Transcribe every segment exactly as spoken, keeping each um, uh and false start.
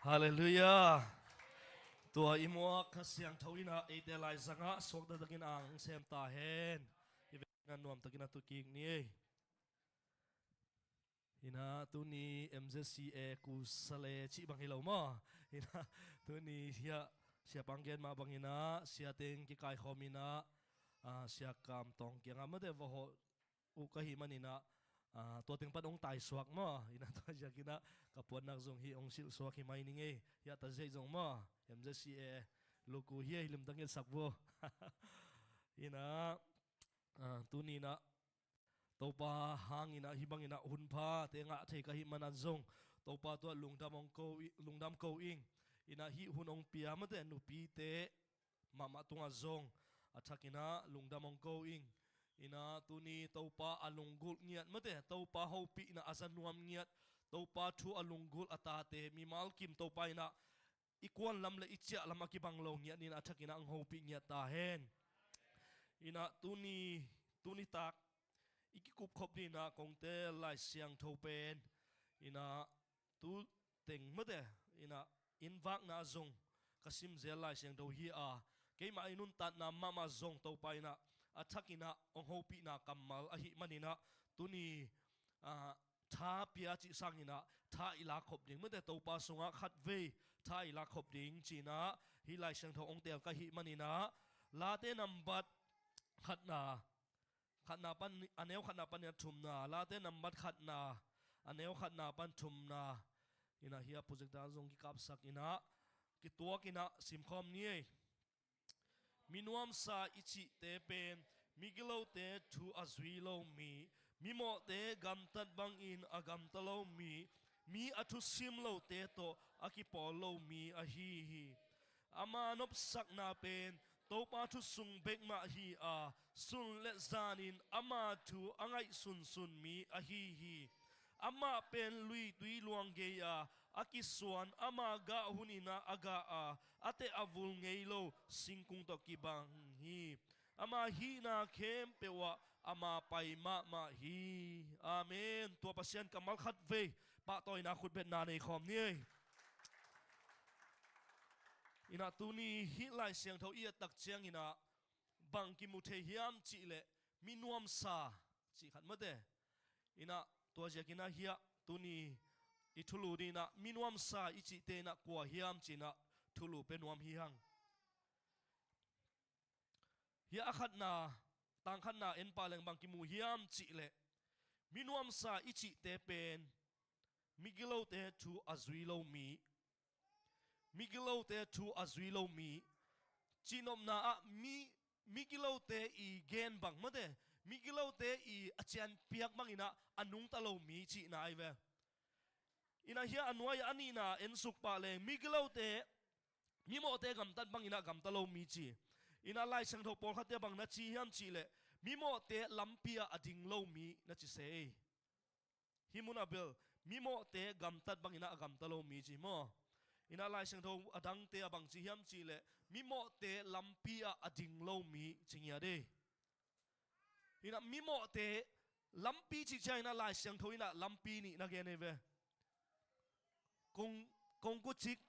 Halleluiah. Tua i muak Kha Siangtho in ah eite laizangah suak taktakin ang sem ta hen. I vekin ah nuamtakin ah tu kik ni ei. In ah tuni M Z C A kusa le cih bang hi lo maw. In ah tuni hiah siapa hong gen mah bangin ah siate in kikaikhawm in ah, ah, Sia Kam Tawng kiangah mate va hawh uh ka hih manin ah, ah, tua teng pan hong taisuak maw. In ah tua ziakin ah ka puannak zong hih hong silhsuak hi mai ning ei. Hiah ta ziai zong maw, M Z C A luku hi ei, limtak ngetsak vua. In ah, ah, tuni in ah Topa hangin ah hih bangin ah hunphate ngah thei ka hih manin zong Topa tungah lungdam hong ko i, lungdam ko ing. In ah hih hun hong pia mate nupite mahmah tungah zong a thakin ah lungdam hong ko ing. In ah tuni Topa a lunggulh ngiat mate, Topa hopihna a za nuam ngiat, Topa thu a lunggulh a tate mimal kim Topa in ah i kuan lam le i ciah lam a kibang lo ngiat ni in ah a thakin ah hong hopih ngiat ta hen. In ah tuni, tuni tak i kikupkhop ni in ah kong tel Lai Siangtho pen in ah tu teng mate in ah inn vakna zong ka simzel Lai Siangtho hi a, keimah i nuntakna mahmah zong Topa in ah a thakin ah hong hopihna kammal ahih manin ah tuni, ah, tha pia cih sangin ah tha i lak khop ding mate, Topa sungah khatvei tha i lak khop ding ci in ah hih Lai Siangtho hong tel ka hih manin ah Late nambat khatna, khatna pan, a neu khatna panin a thumna, Late nambat khatna, a neu khatna pan thumna in ah hiah projector zong kikapsak in ah kituak in ah simkhawm ni ei. Mi nuamsa i cihte pen migilote thu a zui lo mi, mimawhte gamtat bangin a gamta lo mi, mi a thusim lote tawh a kipawl lo mi ahi hi. Ama nopsakna pen Topa thu sung bek mah hi a, sun le zanin ama thu a ngaihsunsun mi ahi hi. Amah pen luitui luang gei a, a kisuan ama gah hunin ah a gah a, a teh a vul ngei lo singkung tawh kibang hi. Ama hihna khempeuh ah ama pai mahmah hi. Amen. Tua Pasian kammal khatvei pahtawina khutbetna nei khawm ni ei. In ah tuni hih Lai Siangtho i et tak ciangin ah bang kimu thei hiam cih leh mi nuamsa cih khat mate. In ah tua ziakin ah hiah tuni i thulu dingin ah mi nuamsa i cihte in ah kua hiam ci in ah thulu pia nuam hi hang. Hiah a khatna, tang khatna en pah leng bang kimu hiam cih leh mi nuamsa i cihte pen migilote thu a zui lo mi, migilote thu a zui lo mi, cihnopna ah mi, migilote i gen bang mate, migilote i a cianpiak bangin ah a nungta lo mi cihna ahi ve. In ah hiah a nuai ah a nihna ensuk pah leng migilote, mimawhte gamtat bangin ah gamta lo mi ci. In ah Lai Siangtho pawlkhatte bang na ci hiam cih leh mimawhte lampi ah a ding lo mi na ci se ei. Hih mun ah bel mimawhte gamtat bangin ah a gamta lo mi ci maw. In ah Lai Siangtho a dangte ah bang ci hiam cih leh mimawhte lampi ah a ding lo mi ci ngiat ei. In ah mimawhte lampi cih ciangin ah Lai Siangtho in ah lampi nih na gen ei ve. Kong, kongkucik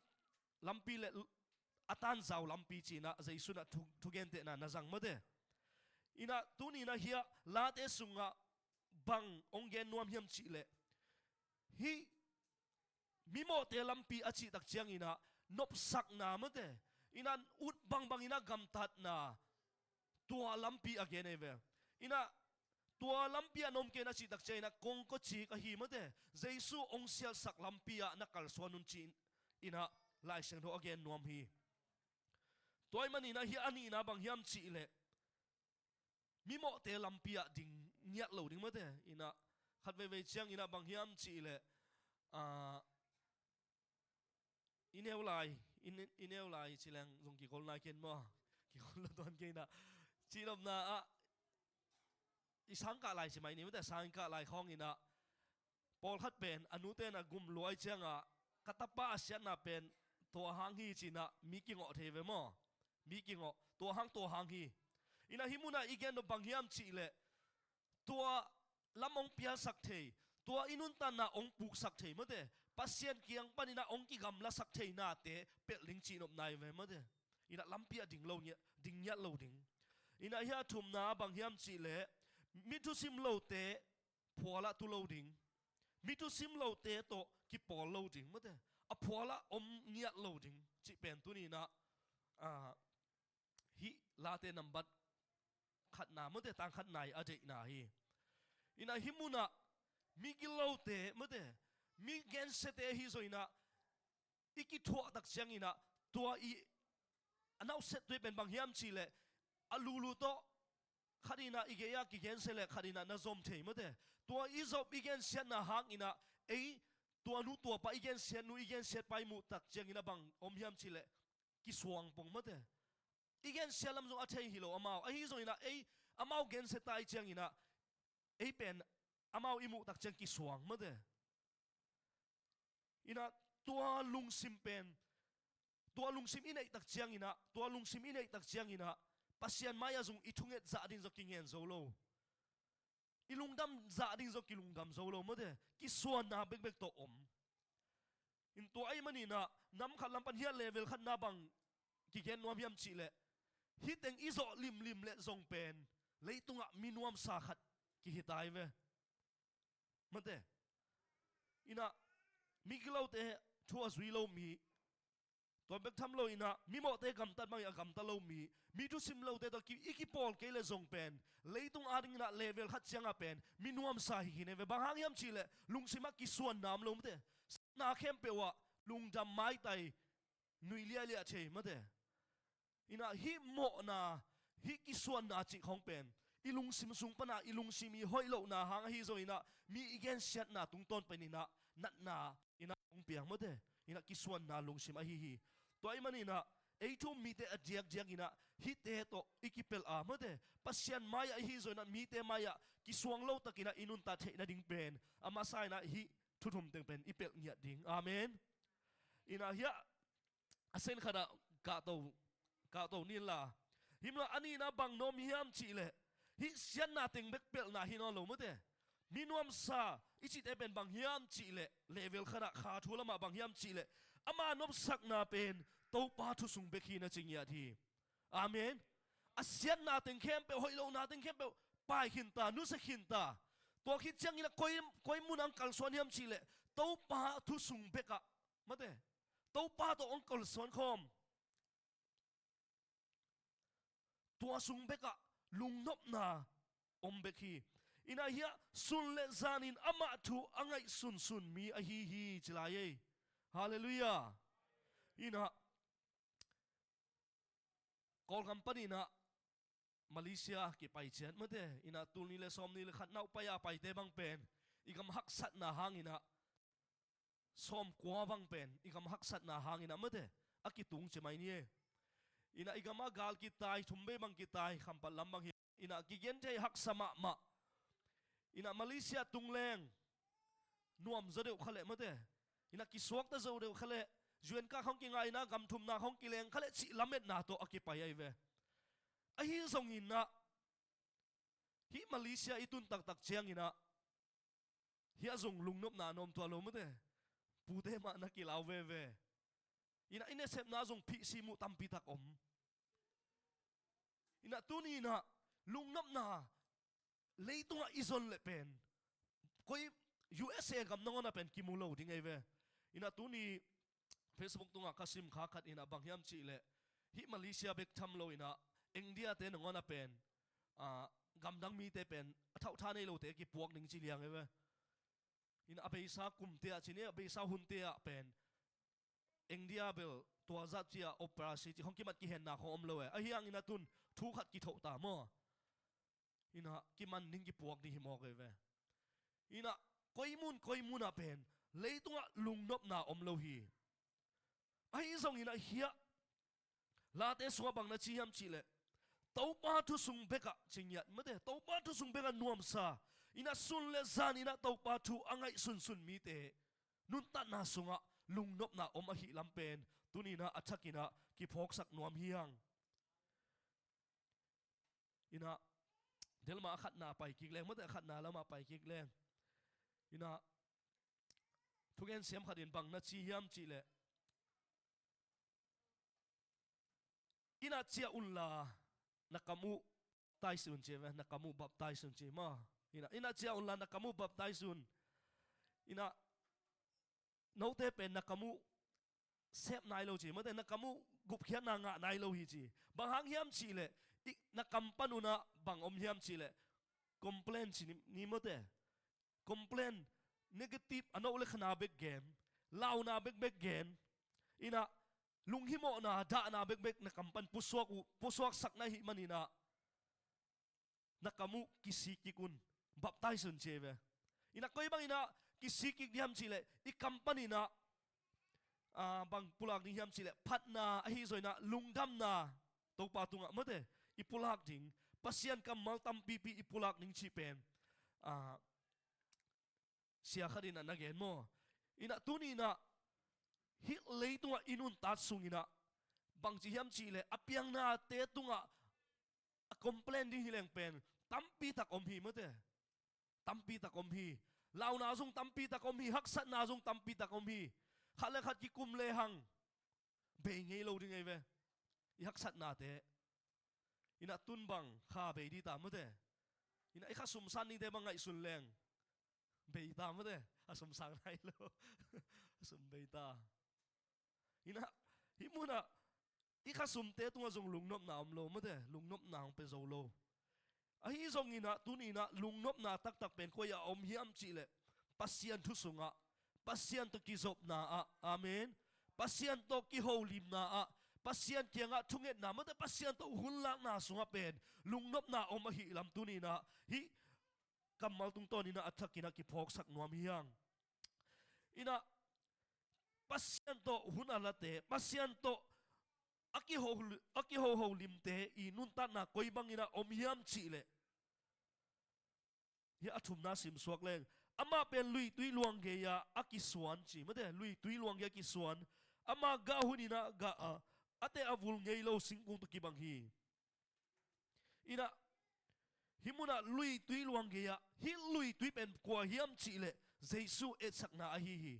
lampi le a tanzau lampi ci in ah Jesu in ah thu, thugentehna na zang mate. In ah tuni in ah hiah Late sungah bang hong gen nuam hiam cih leh hih mimawhte lampi a cih tak ciangin ah nopsakna mate, in ah ut bangbang in ah gamtatna, tua lampi a gen ei ve. In ah tua lampi ah na om kei na cih tak ciangin ah kongkucik ahi mate, Jesu hong sialsak lampi ah na kalsuan un ci in ah Lai Siangtho a gen nuam hi. Tua ahih manin ah hiah a nihna bang hiam cih leh mimawhte lampi ah ding ngiat lo ding mate. In ah khat veivei ciangin ah bang hiam cih leh, ah, i neu lai, i ne-, i neu lai ci leng zong kigol nai ken maw. Kigol lo tuan kei in ah cihnopna ah i sangkah lai ci mai ni mate, sangkah lai khawngin ah pawlkhat pen a nute in ah gum luai ciangah ka tapa a siatna pen tua hang hi ci in ah mi kingawh thei ve maw. Mi kingawh, tua hang tua hang hi. In ah hih mun ah i gen nop bang hiam cih leh tua lam hong pialsak thei, tua i nuntakna hong puksak thei mate, Pasian kiang paninah hong kigamlasak thei nate pelh ding cihnopna hi ve, mate. Inah lampi ah ding lo ngiat, ding ngiat lo ding. Inah hih a thumna bang hiam cihleh, mi thusim lote phualah tu lo ding. Mi thusim lote tawh kipawl lo ding, mate. A phualah om ngiat lo ding cih pen tuninah, ah, hih Late nambat khatna, mate, tang khatna i a deihna hi. Inah hih munah mi gilote, mate, mi gensiate ahi zong inah i kithuah tak cianginah tua i a nauset tuai pen bang hiam cihleh, a lulu tawh khat inah i gei-ah kigensia leh khat inah na zom thei, mate. Tua i zop i gensiatna hanginah ei tua nu tua pa i gensiat nu i gensiat pa i muh tak cianginah bang om hiam cihleh, kisuang pong, mate. I gensia lam zong a thei hi lo amau. Ahi zonginah ei amau gensia ta i cianginah ei pen amau i muh tak ciang kisuang, mate. Inah tua lungsim pen, tua lungsim i neih tak cianginah, tua lungsim i neih tak cianginah Pasian mai-ah zong i thunget zah ding zong kingen zo lo. I lungdam zah ding zong kilungdam zo lo, mate. Kisuanna bekbek tawh om. In tua ahih maninah nam khat lam pan hih a level khatna bang kigen nuam hiam cihleh, hih teng i zawh limlim leh zong pen leitungah mi nuamsa khat kihi ta hi ve, mate. Inah mi gilote thu a zui lo mi, tua bek tham lo inah mi mawhte gamtat bangin a gamta lo mi, mi thusim lote tawh ki, i kipawl kei leh zong pen leitung adinginah level khat ciangah pen mi nuamsa hi khin hi ve. Bang hang hiam cihleh lungsimah kisuanna om lo, mate. Satna khempeuh ah lungdam maitai, nui liahliah thei, mate. Inah hih mawhna, hih kisuanna cih khawng pen i lungsim sung pana i lungsim i hoih lohna hang ahi zonginah mi i gensiatna tungtawn paninah natna inah hong piang, mate. Inah kisuanna lungsim ahi hi. Tua ahih maninah ei thu um mite a diakdiakinah hihte tawh i kipelh a, mate, Pasian mai-ah ahi zonginah mite mai-ah kisuang lotakinah i nuntak theih nading pen a masa inah hih thu thum teng pen i pelh ngiat ding. Amen. Inah hih a a sen khatah kahto, kahto ni inla. Hih munah a nihna bang na om hiam cihleh, hih siatna teng bek pelhna hi nawn lo, mate. Mi nuamsa i cihte pen bang hiam cihleh level khatah kha thu lamah bang hiam cihleh, ama nopsakna pen Topa thu sung bek hi na ci ngiat hi. Amen. A siatna teng khempeuh, hoih lohna teng khempeuh pai khin ta, nusia khin ta. Tua khit ciangin a koi, koi munah hong kalsuan hiam cihleh Topa thu sung bekah, mate, Topa tawh hong kalsuan khawm. Tua sung bekah lungnopna om bek hi. Inah hih a sun le zanin amah thu a ngaihsunsun mi ahi hi ci lai ei. Halleluiah. Inah Kawlgam paninah Malaysia kipai ciat, mate. Inah tul nih le sawm nih le khat naupai a paite bang pen i gam haksatna hanginah, sawmkua bang pen i gam haksatna hanginah, mate, a kitung ci mai ni e. Inah i gamah gal kitai, thum bei bang kitai, Khampat lam bang hi. Inah kigen thei, haksa mahmah. Inah Malaysia tung leng nuam zaw deuh kha leh, mate, inah kisuakta zo deuh kha leh, U N ka khawng kingaina, gam thumna khawng kileng kha leh cih lametna tawh a kipai ahi ve. Ahi zonginah hih Malaysia i tun taktak cianginah hih a zong lungnopna na om tuah lo, mate. Pute mah na kilau veve. Inah i nasepna zong phihsi muh tampitak om. Inah tuni inah lungnopna leitungah i zon leh pen koi, U S A gam nangawnah pen kimu lo ding ahi ve. Inah tuni Facebook tungah ka sim kha khat inah bang hiam cihleh, hih Malaysia bek tham lo inah India te nangawnah pen, ah, gamdang mite pen a thauhtha nei lote kipuak ding ci liang ahi ve. Inah a beisa kumte ah ci ni, a beisa hunte ah pen India bel tua zah ci-a operasi ci khawng kimat kihenna khawng om lo e. Ahi hangin a tun thu khat kithoh ta maw? Inah kiman ding kipuak ding hi mawk ei ve. Inah koi mun koi munah pen leitungah lungnopna om lo hi. Ahi zongin a hiah Late sungah bang na ci hiam cihleh, Topa thu sung bekah ci ngiat, mate, Topa thu sung bekah nuamsa, inah sun le zan inah Topa thu a ngaihsunsun mite nuntakna sungah lungnopna om ahih lam pen tuni inah a thakinah kiphawksak nuam hi hang. Inah delma a khatna pai kik leng, mate, a khatna lamah pai kik leng. Inah Thugen siam khat in bang na ci hiam cih leh, inn ah ciah unla na kam uh taisi un ci ve, na kam uh baptaisi un ci maw. Inn ah, inn ah ciah unla na kam uh baptaisi un. Inn ah note pen na kam uh sep nai lo ci, mate, na kam uh gupkhiatna ngah nai lo hi ci. Bang hang hiam cih leh, i, na kam pan un ah bang om hiam cih leh, complain ci ni, ni mate. Complain, negative, a noh le khana bek gen, launa bekbek gen. Inn ah lunghimawhna, dahna bekbek na kam pan pusuak uh, pusuaksak na hih manin ah na kam uh kisik kik un, baptaisi un ci ve. Inn ah koi bangin ah kisik kik ding hiam cih leh, i kam panin ah, ah, bang pulak ding hiam cih leh, phatna ahi zongin ah lungdamna Topa tungah, mate, i pulak ding, Pasian kammal tampipi i pulak ding cih pen, ah, sia khat in ah na gen maw. Inn ah tuni in ah hih leitungah i nuntak sungin ah bangci hiam cih leh, a piangnate tungah a complain ding hi leng pen tampi tak om hi, mate. Tampi tak om hi. Launa zong tampi tak om hi, haksatna zong tampi tak om hi. Khat le khat kikum lehang bei ngei lo ding ei ve, i haksatnate. Inn ah tun bang kha bei ding ta, mate. Inn ah i kha sum san dingte bang ngaihsun leng bei ta, mate. A sum sang nai lo. A sum bei ta. Inn ah hih mun ah i kha sumte tungah zong lungnopna om lo, mate, lungnopna hong pia zo lo. Ahi zongin ah tuni in ah lungnopna taktak pen koi ah om hiam cih leh, Pasian thu sungah, Pasian tawh kizopna ah, amen, Pasian tawh kiholimna ah, Pasian kiangah thungetna, mate, Pasian tawh hun lakna sungah pen lungnopna om ahih lam tuni in ah hih kammal tungtawn in ah a thakin ah kiphawksak nuam hi hang. Inn ah Pasian tawh hun a late, Pasian tawh a kiho, a kihoho limte i nuntakna koi bangin ah om hiam cih leh, hih a thumna simsuak leng, amah pen luitui luang gei-ah a kisuan ci, mate, luitui luang gei-ah a kisuan. Amah gah hun in ah gah a, a teh a vul ngei lo singkung tawh kibang hi. Inn ah hih mun ah luitui luang gei-ah, hih luitui pen kua hiam cih leh Jesu etsakna ahi hi.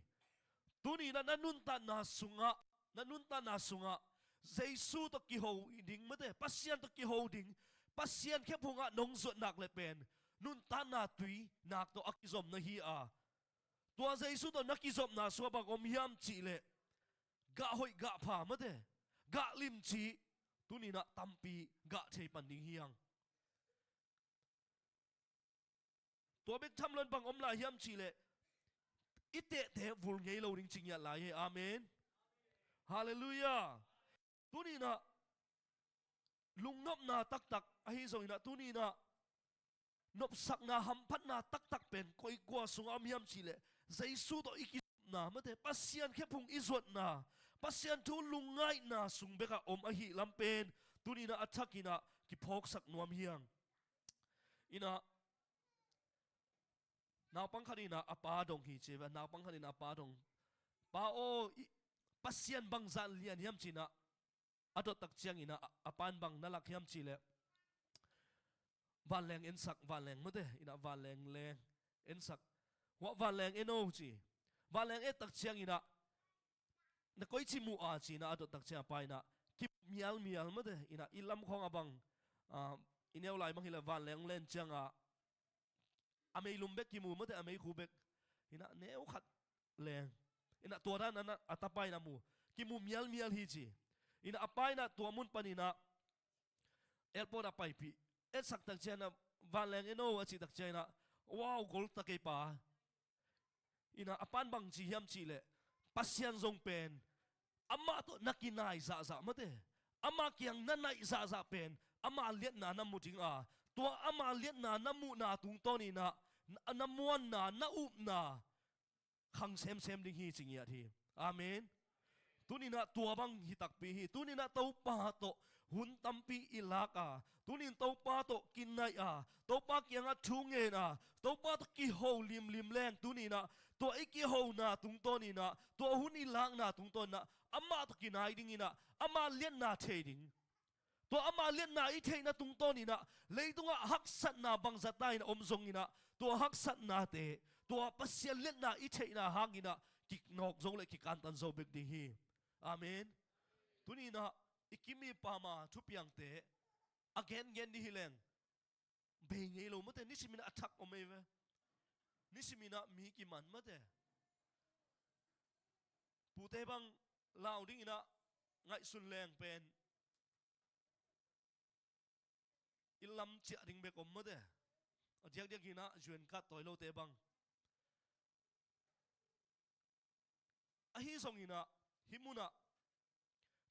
Tuni in ah na nuntakna sungah, na nuntakna sungah Jesu tawh kiho ding, mate, Pasian tawh kiho ding, Pasian khephungah nong zuat nak leh pen nuntakna tui nak tawh a kizom na hi a, tua Jesu tawh na kizopna sungah bang om hiam cih leh, gah hoih gah pha, mate, gah limci, tuni in ah tampi gah thei pan ding hi hang. Tua bek tham loin bang om lai hiam cih leh, i tehte vul ngei lo ding ci ngiat lai hi. Amen. Halleluiah. Tuni in ah lungnopna taktak ahi zongin ah, tuni in ah nopsakna, hamphatna taktak pen koi kua sungah om hiam cih leh, Jesu tawh i kizopna, mate, Pasian khephung i zuatna, Pasian thu lungngaihna sung bekah om ahih lam pen tuni in ah a thakin ah kiphawksak nuam hi hang. Inn ah naupang khat in ah a pa dong hi ci ve, naupang khat in ah a pa dong. Pa aw, i, Pasian bangzah lian hiam ci-in ah a dot tak ciangin ah, a, a pa in bang na lak hiam cih leh, vanleng ensak, vanleng, mate, inn ah vanleng leng ensak. Hua vanleng en o ci. Vanleng et tak ciangin ah, na koici muh a ci-in ah a dot tak ciang a pa in ah kimuh mialmial, mate, inn ah i lam khawng a bang, ah, i neu lai bang hi leh vanleng len ciangah a meilum bek kimu, mate, a meikhu bek. Inn ah neu khat leng. Inn ah tua dan a, a tapa in ah mu. Kimuh mialmial hi ci. Inn ah a pa in ah tua mun panin ah airport ah paipih. Etsak tak ciangin ah vanleng en o a cih tak ciangin ah, wow, gol ta kei pa. Inn ah a pa in bang ci hiam cih leh, Pasian zong pen amah tawh na kinai zahzah, mate, ama kiang na naih zahzah pen ama liatna na mu ding a, tua ama liatna na muhna tungtawnin ah na, na muanna, na upna khang semsem ding hi ci ngiat hi. Amen. Tuni-in ah tua bang hi takpi hi. Tuni-in ah Topa tawh hun tampi i lak a, tuni-in Topa tawh kinaih a, Topa kiangah thu ngen a, Topa tawh kiho limlim leng, tuni-in ah tua i kihona tungtawnin ah, tua hun i lakna tungtawnin ah amah tawh kinai dingin ah, ama liatna thei ding. Tua ama liatna i theihna tungtawnin ah, leitungah haksatna bangzah ta in om zongin ah, tua haksatnate, tua Pasian liatna i theihna hangin ah, kinawk zo le kikantan zo bek ding hi. Amen. Tuni inah i kim i pam a thupiangte a gengen dih hi leng bei ngei lo mate, nisim inah a thak om ei ve. Nisim inah mi kiman mate. Pute bang lau ding inah ngaihsun leng pen i lam ciah ding bek om mate. A diakdiak inah zuan kat tawi lote bang. Ahi zong inah hih munah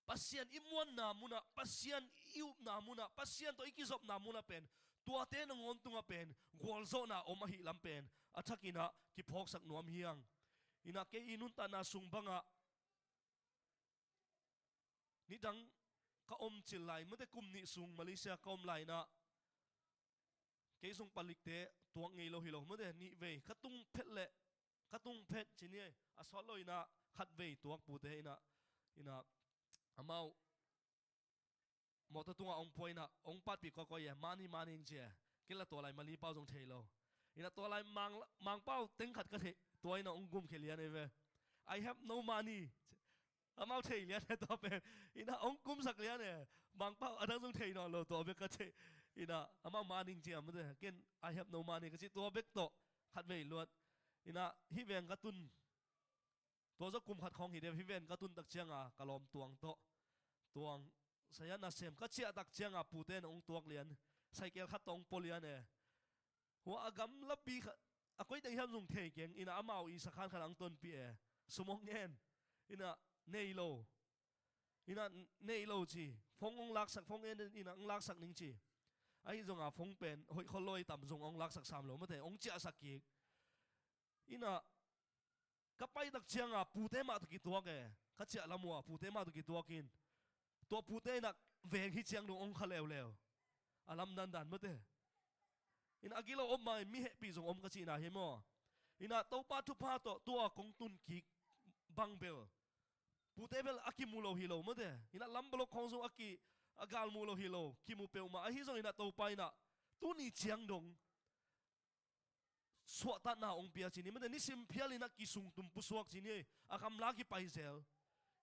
Pasian i muanna munah, Pasian i upna munah, Pasian tawh i kizopna munah pen tuate nangawn tungah pen gualzawhna om ahih lam pen a thak inah kiphawksak nuam hi hang. Inah kei i nuntakna sung bangah nidang ka om cil lai mate, kum nih sung Malaysia ka om lai inah kei sung palikte tuak ngei lo hi lo mate, nih vei ka tung phet le ka tung phet ci ni ei, a sawt lo inah khat vei tuak pute inah, inah amau mawtaw tungah ong pua inah ong patpih kawikawi e, mani mani ing ci e. Kei la tua lai Mali pau zong thei lo. Inah tua lai Mang, Mang pau teng khat ka thei, tua inah ong gum khia lian ei ve. "I have no money." Amau thei lian e tua pen. Inah ong kumsak lian e. Mang pau a dang zong thei nawn lo, tua bek ka thei. Inah amau mani ing ci a mate, ken "I have no money" ka ci, tua bek tawh khat vei luat. Inah hih veng ka tun tua zaw kum khat khawng hi de, hih veng ka tun tak cianga ka lawm Tuang tawh, Tuang, saya nasem ka ciah tak cianga pute na ong tuak lian, saikel khat tawh ong pua lian e. Hua a gamlapi khat a koi teng hiam zong thei keng, inah amau i sakhan khat ang tonpih e. Sum ong ngen. Inah nei lo. Inah nei lo ci. Phone ong laksak, phone en inah ong laksak ning ci. Ahi zonga phone pen hoih khol lo, i tam zong ong laksak sam lo mate, ong ciahsak kik. Inah ka pai tak cianga pute mah tawh kituak e. Ka ciah lam uh a pute mah tawh kituak in, tua pute inah veng hi ciang dong ong kha leuleu. A lamdandan mate. Inah a gilo om mai, mi hehpih zong om ka cihna hi maw. Inah Topa thupha tawh tua kong tun kik bang bel pute bel a kimu lo hi lo mate. Inah lam balok khawng zong a ki, a galmu lo hi lo, kimu peuhmah. Ahi zong inah Topa inah tuni ciang dong suahtakna ong pia ci ni mate, nisim phial inah kisungtum pusuak ci ni, a gamla kipai zel.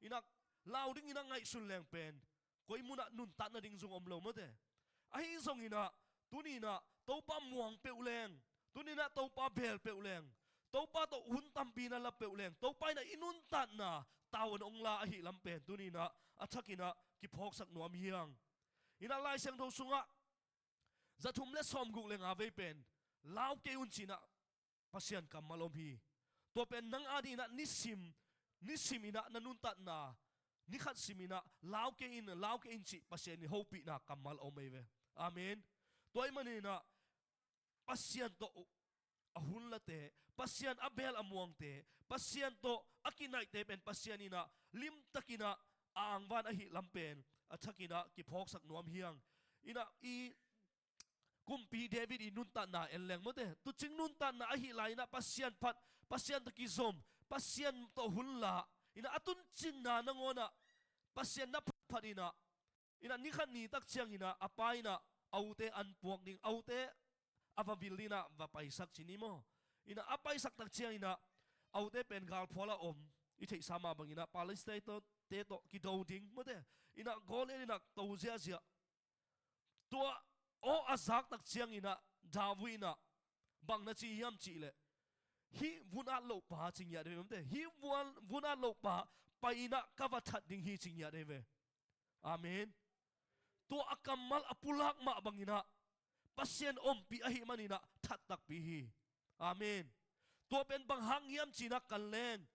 Inah lau ding inah ngaihsun leng pen koi munah nuntak nading zong om lo mate. Ahi zong inah tuni inah Topa muang peuh leng, tuni inah Topa beel peuh leng, Topa tawh hun tampi na la peuh leng, Topa inah i nuntakna tavuan ong la ahih lam pen tuni inah a thak inah kiphawksak nuam hi hang. Inah Lai Siangtho sungah za thum le sawmguk le nga vei pen lau kei un ci inah Pasian kammal om hi. Tua pen nang a ding inah nisim, nisim inah na nuntakna, ni khat sim inah lau kei in, lau kei in cih Pasian i hopihna kammal om ei ve. Amen. Tua ahih manin inah Pasian tawh a hun late, Pasian a beel a muangte, Pasian tawh a kinaihte pen Pasian inah limtak inah a angvan ahih lam pen a thak inah kiphawksak nuam hi hang. Inah i kumpi David i nuntakna en leng mate, tuucing nuntakna ahih lai inah Pasian phat, Pasian tawh kizom, Pasian tawh hun la, inah a tuncinna nangawnah Pasian na phatphat inah, inah ni khat ni tak ciang inah a pa inah a ute an puak ding, a ute a va vil ding inah va paisak ci ni maw. Inah a paisak tak ciang inah a ute pen galphual a om, i theihsa mah bang inah Palestina tawh, te tawh kido ding mate. Inah Goliath inah to ziahziah. Tua aw a zak tak ciang inah David inah bang na ci hiam cih leh, "Hih vun at loh pa," ci ngiat ei ve mate. "Hih vun, vun at loh pa pai inah ka va that ding hi," ci ngiat ei ve. Amen. Tua a kammal a pulak mah bang inah Pasian ompih ahih man inah that takpi hi. Amen. Tua pen bang hang hiam ci inah kan leng,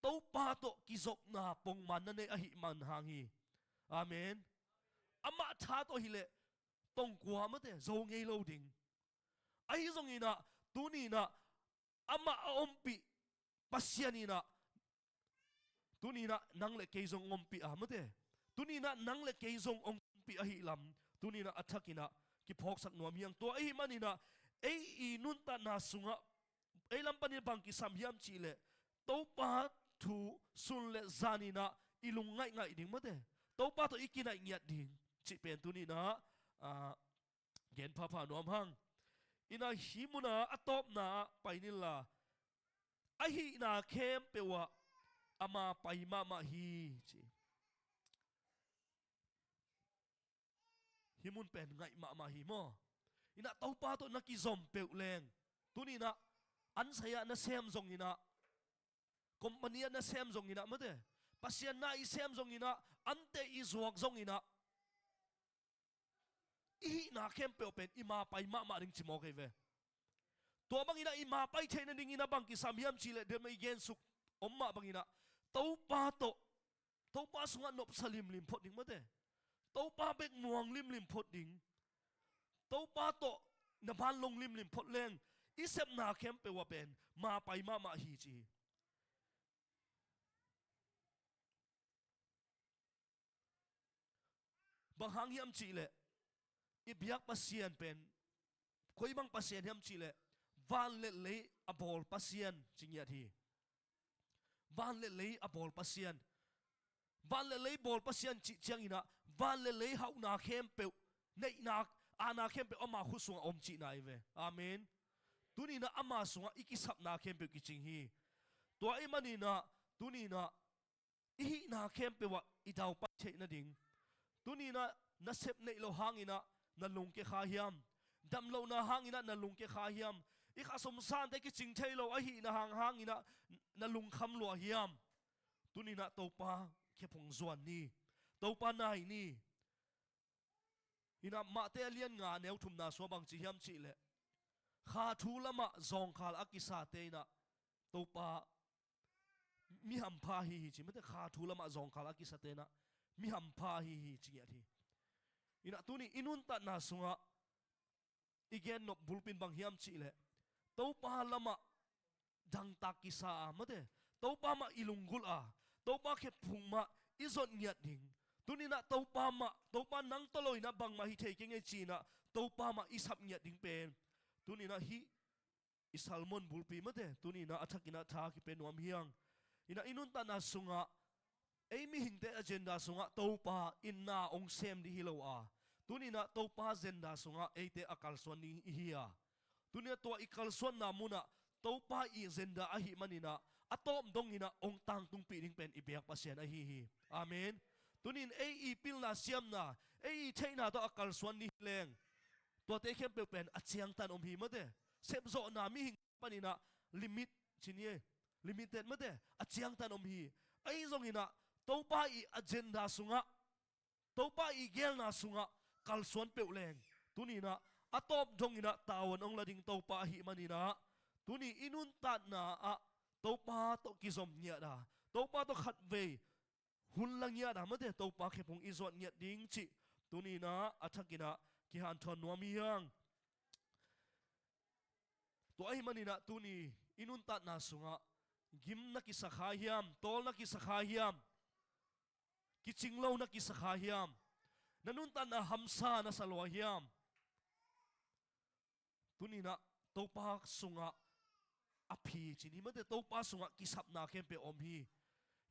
Topa tawh kizopna pongman na nei ahih man hang hi. Amen. Amah tha tawh hi leh tongkua mate zo ngei lo ding. Ahi zong inah tuni inah amah a ompih Pasian inah tuni inah nang le kei zong ompih a mate. Tuni inah nang le kei zong ompih ahih lam tuni inah a thak inah kiphawksak nuam hi hang. Tua ahih man inah ei i nuntakna sungah ei lam panin bang kisam hiam cih leh, Topa thu sun le zan inah i lung ngaihngaih ding mate, Topa tawh i kinaih ngiat ding cih pen tuni inah, ah, gen phapha nuam hang. Inah hih munah a tawpna ah pai ni inla, a a hihna khempeuh ah ama pai mahmah hi, ci. Hih mun pen ngaih mahmah hi maw? Inah Topa tawh na kizom peuh leng, tuni inah ansai ah na sem zong inah, company ah na sem zong inah, mate, Pasian na i sem zong inah, ante i zuak zong inah, i hihna khempeuh pen i ma pai mahmah ding ci mawk ei ve. Tua bang inah i ma pai theih nading inah bang kisam hiam cih leh, dema i gensuk om mah bang inah, Topa tawh, Topa sungah nopsa limlim phot ding, mate. Topa bek muang limlim phot ding. Topa tawh na banlong limlim phot leng, i sepna khempeuh ah pen ma pai mahmah hi, ci hi. Bang hang hiam cih leh, i biak Pasian pen koi bang Pasian hiam cih leh, van le lei a bawl Pasian ci ngiat hi. Van le lei a bawl Pasian. Van le lei bawl Pasian cih ciang inah, van le lei hauhna khempeuh, neihna, aana khempeuh ama khut sungah om cihna hi ve. Amen. Tuni inah ama sungah i kisapna khempeuh kicing hi. Tua ahih man inah, tuni inah i hihna khempeuh ah i daupai theih nading. Tuni inah nasep neih loh hang inah na lungkia kha hiam? Damlohna hang inah na lungkia kha hiam? I khasum sante kicing thei lo ahihna hang, hang inah na lungkham lua hiam? Tuni inah Topa khephung zuan ni. Topa nai ni. Inah Mate a lian nga a neu thumna sungah bang ci hiam cih leh, kha thu lamah zawngkhal a kisate inah Topa mi hampha ahi hi, ci, mate, kha thu lamah zawngkhal a kisate inah mi hampha ahi hi, ci ngiat hi. Inah tuni i nuntatna sungah i gennop bulpi in bang hiam cih leh, Topa lamah dangtak kisa a, mate, Topa mah i lunggulh a, Topa khephung mah i zot ngiat ding. Tuni inah Topa mah, Topa nang tawh lo inah bangmah hi thei keng ei ci inah Topa mah i sap ngiat ding pen, tuni inah hih i sermon bulpi, mate, tuni inah a thak inah tha kipia nuam hi hang. Inah i nuntatna sungah, ei mihingte agenda sungah Topa in na hong sem ding hi lo a, tuni inah Topa agenda sungah eite a kalsuan ding i hi a, tuni inah tua i kalsuanna munah Topa i agenda ahih man inah a tawp dong inah hong tangtungpih ding pen i biak Pasian ahi hi. Amen. Tuni in ei i pilna siamna, ei i theihna tawh a kalsuan ding hi leng, tuate khempeuh pen a ciangtan om hi, mate. Sepzawhna mihing pan inah limit ci ni e, limited, mate, a ciangtan om hi. Ahi zong inah Topa i agenda sungah, Topa i gelna sungah kalsuan peuh leng, tuni inah a tawp dong inah tavuan hong la ding Topa ahih man inah, tuni i nuntatna ah Topa tawh kizom ngiat a, Topa tawh khatvei hun la ngiat a, mate, Topa khephung i zuat ngiat ding cih tuni inah a thak inah kihanthawn nuam hi hang. Tua ahih man inah tuni i nuntatna sungah gim na kisa kha hiam, tawl na kisa kha hiam, kicing lo na kisa kha hiam, na nuntatna hamsa na sa lua hiam? Tuni inah Topa sungah a phi ci ni, mate, Topa sungah kisapna khempeuh om hi.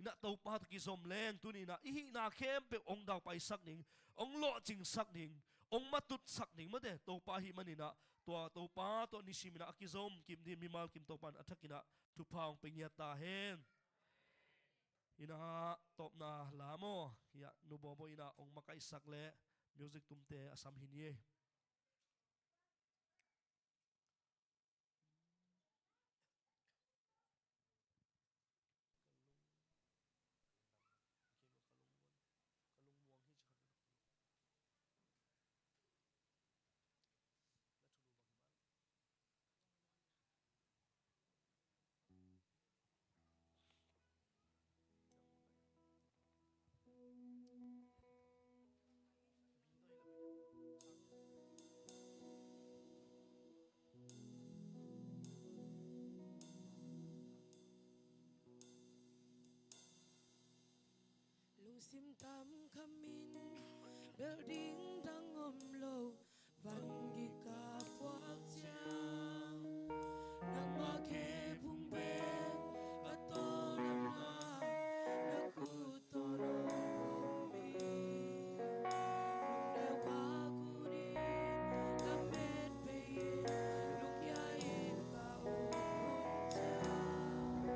Inah Topa tawh kizom leng, tuni inah i hihna khempeuh hong daupaisak ding, hong lawhcingsak ding, hong matutsak ding, mate, Topa ahih man inah, tua Topa tawh nisim inah a kizom kim ding mimal kim Topa in a thak inah thupha hong pia ngiat ta hen. Inah tawpna la maw, hiah Nu Bawbaw inah hong makaihsak leh music tumte a sam hi ni ei. Lungsim tam khamin, building dang om lo, van gik a puak ciang, nangmah khe phung bek a tawldamna na khut tawh lo mi. Lungdeu ka kunin ka met bei in, lungkia in ka ut ciang,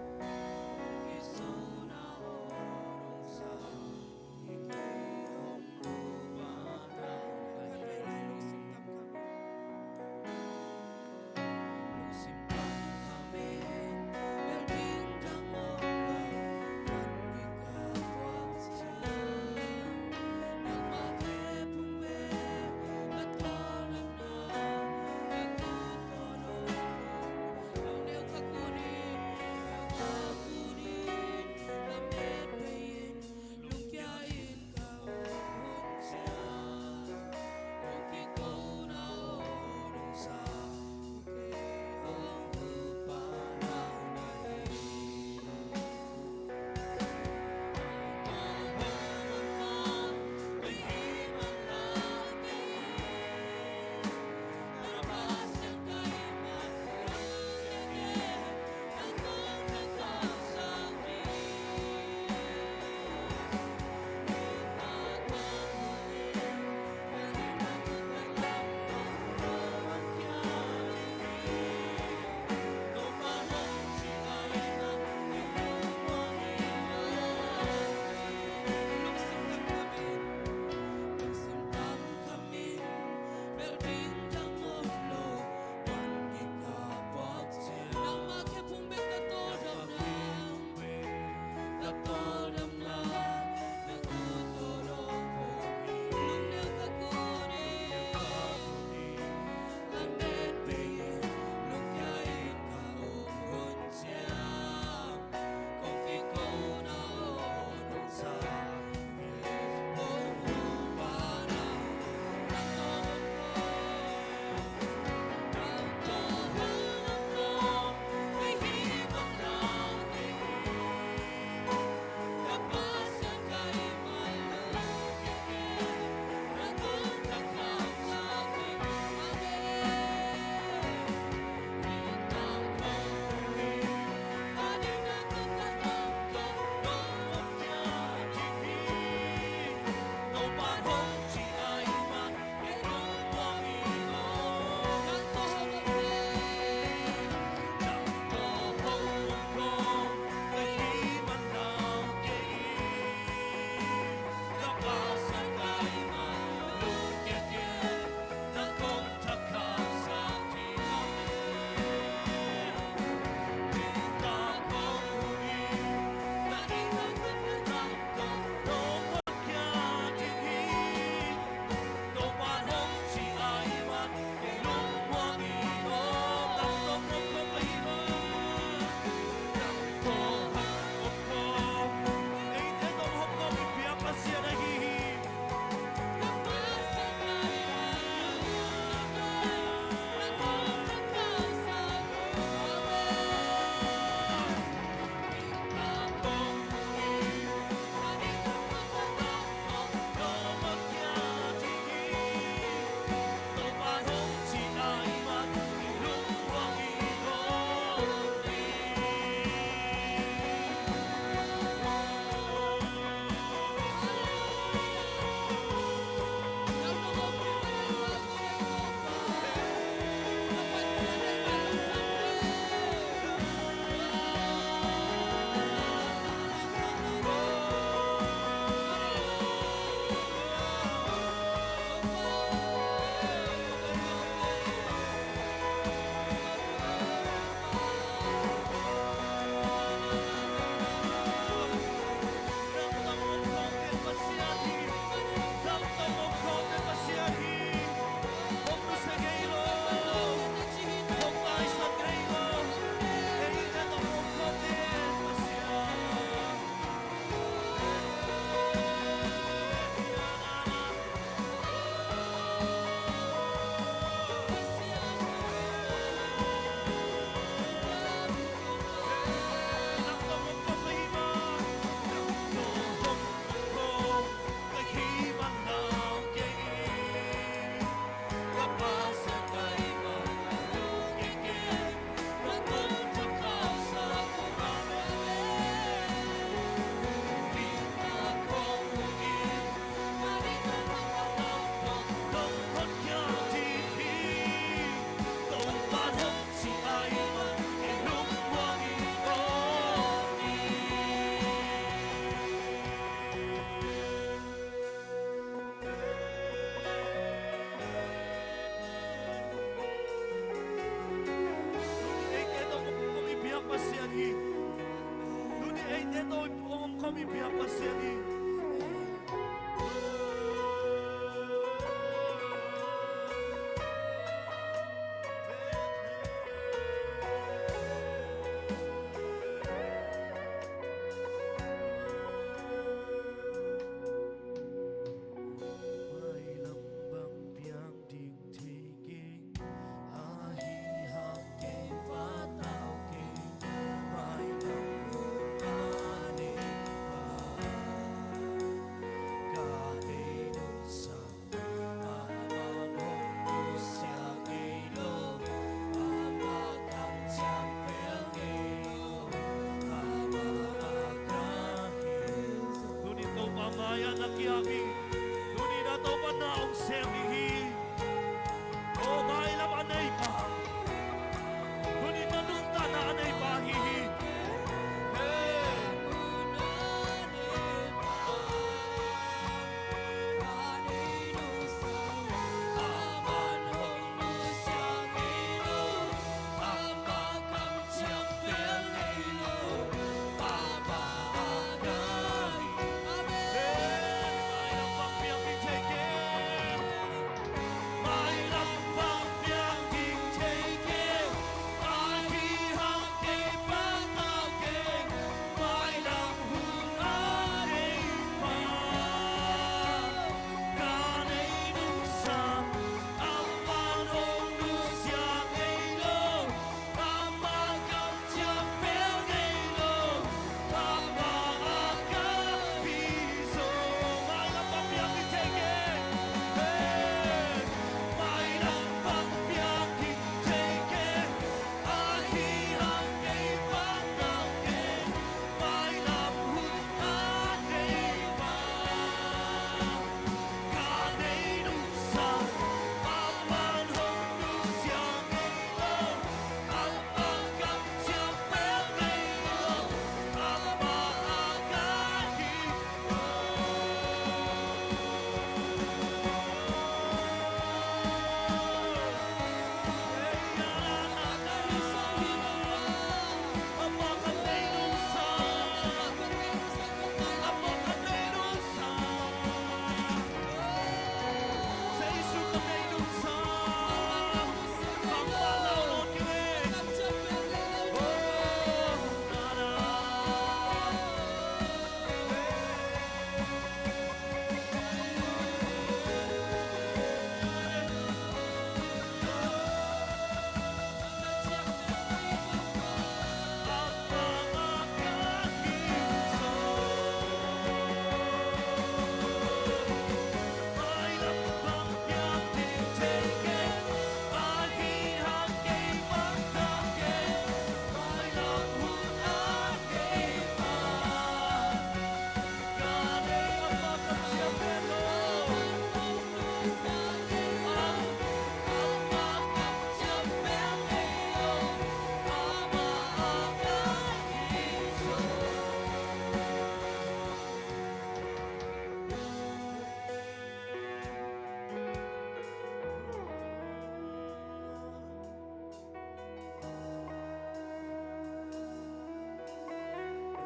Hong i biak Pasian hi. Mailam bang piang ding thei keng, ahi hang kei patau keng, mailam hong a nei pa. Ka nei nungsa, amah hong nusia ngei lo, amah kamciam pel ngei lo, amah a ka hi. Tuni Topa mai-ah na kiap hi. Tuni na Topa na hong sem ding hi. O mailam a nei pa, tuni na nuntakna a nei pa hi hi. Hey.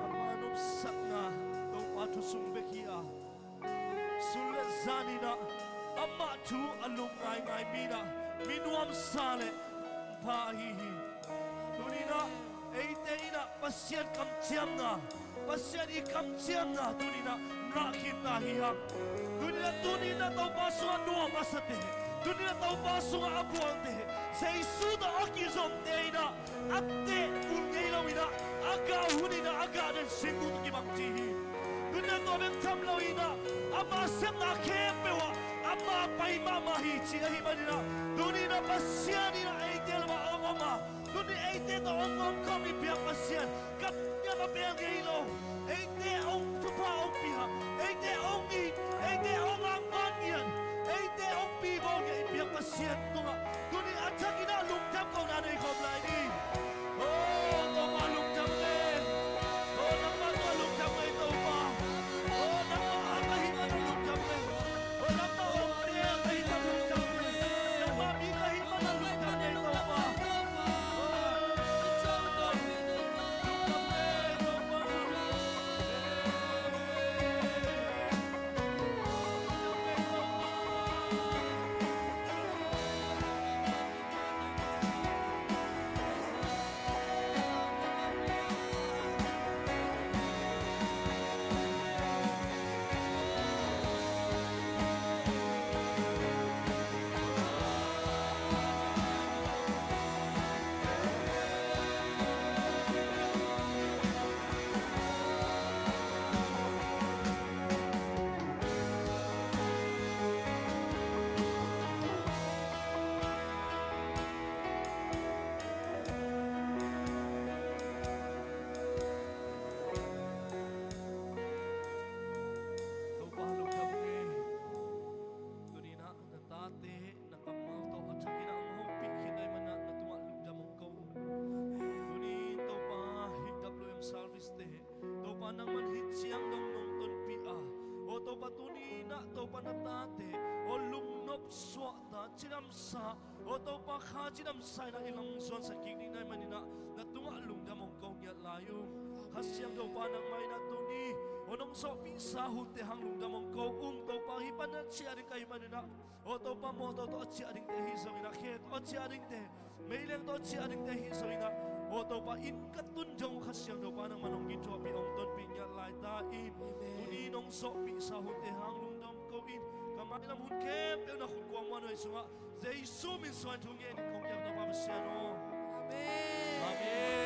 Ama nopsakna Topa thu sung bek hi a, sun le zan in ah amah thu a lungngaingai mi in ah mi nuamsa le pha ahi hi. Tuni in ah eite in ah Pasian kamciamna, Pasian i kamciamna tuni in ah ngah khin ta hi hang. Tuni in ah, tuni in ah Topa sungah nuam a sate, tuni in ah Topa sungah a bualte, Jesu tawh a kizomte in ah a teh hun ngei lo in ah, a gah hun in ah a gah den singkung tawh kibang ci hi. Tuni in ah tua bek tham lo in ah ama sepna khempeuh ah ama pai mahmah hi ci ahih manin ah, tuni in ah Pasian in ah eite lamah hong om a, tuni eite tawh hong om khawm i biak Pasian, kamciam a pel ngei lo, eite hong thupha hong pia, eite hong it, eite hong angman ngiat, eite hong pibawl ngiat i biak Pasian tungah tuni a thak in ah lungdam kohna nei khawm lai ni. O Topa lungdam ngen. O nangmah tungah lungdam ngen Topa. O nangmah a ka hih man a lungdam ngen. O nangmah omte a ka hih man lungdam ngen. Nangmah mi ka hih man a lungdam ngen Topa. O lungdam ngen. nangman hih ciang dong nong tonpih a, aw Topa, tuni in ah Topa na tate aw lungnop suahta, cidamsa, aw Topa, kha cidamsa in ah i lam zuansak kik ding na hih manin ah na tungah lungdam hong ko ngiat lai ung. Kha Siangtho Pa, nangmah in ah tuni aw nong zawhpihsa hunte hang lungdam hong ko ung. Topa, hih pan a ciah ding ka hih manin ah, aw Topa, mawtaw tawh a ciah dingte hi zongin ah, khe tawh a ciah dingte, meileng tawh a ciah dingte hi zongin ah, aw Topa, inn ka tun dong uh Kha Siangtho Pa, nangman hong kithuahpih, hong tonpih ngiat lai ta in. Amen. Tuni nong zawhpihsa hunte hang lungdam ko in, ka mailam hun khempeuh na khut kuang muanhuai sungah Jesu min suang thu ngen in kong kiang Topa Pasian aw. Amen. Amen.